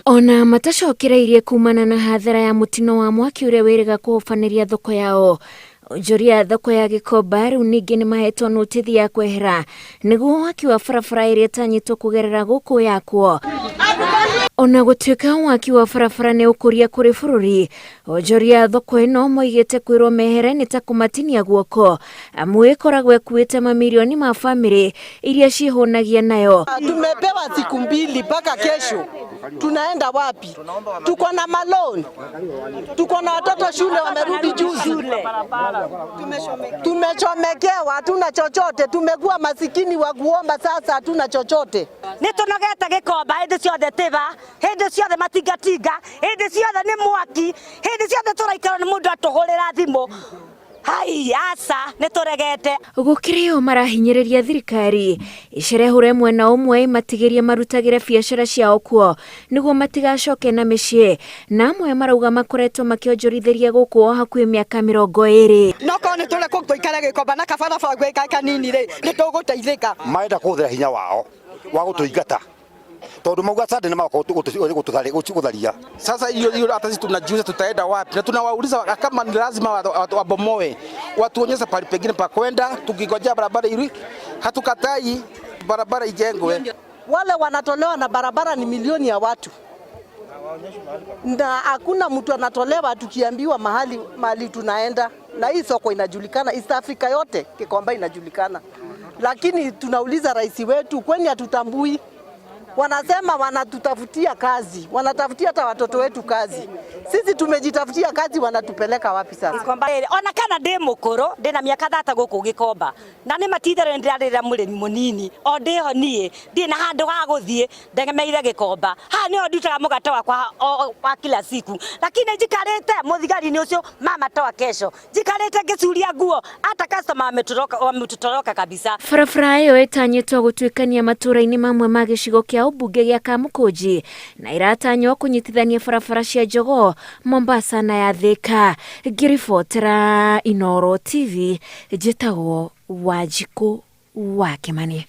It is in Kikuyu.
Ona matacokereirie kumana na hathara ya mũtino wa mwaki ũrĩa wĩrĩga kũhobanĩria thoko yao. Onjoria a thoko ya Gĩkomba rĩu ningĩ nĩ mahetwo nũtĩthi ya kwehera nĩguo waki wa barabara ĩrĩa ĩtanyĩtwo kũgerera gũkũ yakwo. Ona gũtuĩka waki wa barabara nĩ ũkũria kũrĩ bũrũri, onjoria a thoko ĩno moigĩte kwĩrwo mehere nĩ ta kũmatinia guoko amu ĩkoragwo ĩkuĩte mamirioni ma bamĩrĩ iria ciĩhũnagia nayo. Tumepewa siku mbili mpaka kesho, tunaenda wapi? Tuko na maloni, tuko na watoto shule wamerudi juzi, tumechomekewa, hatuna chochote, tumekuwa masikini wa kuomba sasa, hatuna chochote. Nä tå nogete gä komba hä ndä ciothe tä ba hä ndä ciothe matingatinga hä ndä ciothe nä mwaki hä ndä ciothe tå raikara nä må ndå atå hå rä ra thimå hai aca nä tå regete. Gũkĩrĩ ũũ marahinyĩrĩria thirikari ĩcerehũre mwena ũmwe ĩmatigĩrie marutagĩre biacara ciao kuo nĩguo matigacoke na mĩciĩ, na amwe marauga makoretwo makĩonjorithĩria gũkũ o hakuhĩ mĩaka 20. No korwo nĩ tũrekwo tũikare Gĩkomba na kabarabara gwĩka kanini rĩ, nĩ tũgũteithĩka. Marenda kũhũthĩra hinya wao wa gũtũingata tondũ mauga Sunday nĩ magoka gũtharia. Sasa hiyo hiyo hata sisi tunajiuliza tutaenda wapi, na tunawauliza kama ni lazima wabomoe, watuonyeshe pali pengine pa kwenda. Tukingojea barabara ili hatukatai barabara ijengwe. Wale wanatolewa na barabara ni milioni ya watu na hakuna mtu anatolewa tukiambiwa mahali, mahali tunaenda, na hii soko inajulikana East Africa yote, Gikomba inajulikana, lakini tunauliza rais wetu, kwani hatutambui? Wanasema wanatutafutia kazi, wanatafutia hata watoto wetu kazi. Sisi tumejitafutia kazi, wanatupeleka wapi sasa? Gĩkomba ona kana ndĩ mũkũrũ ndĩna mĩaka 30 gũkũ Gĩkomba na nĩ matitherũ nĩndĩrarĩrĩra mũrĩmi mũnini o ndĩho niĩ ndirĩ na handũ ha gũthiĩ ndegemeire Gĩkomba haha nĩho ndutaga mũgate wakwa wa kila siku, lakini njikarĩte mũthigari-inĩ ũcio mama toa kesho njikarĩte ngĩcuria nguo hata customer wametutoroka kabisa. Barabara ĩyo ĩtanyĩtwo gũtuĩkania matũũra-inĩ mamwe ma gĩcigo kĩa ũmbunge gĩa Kamũkũnji na ĩratanywo kũnyitithania barabara cia Jogoo, Mombasa na ya Thika. Ngĩribotera Inooro TV, njĩtagwo Wanjikũ wa Kĩmani.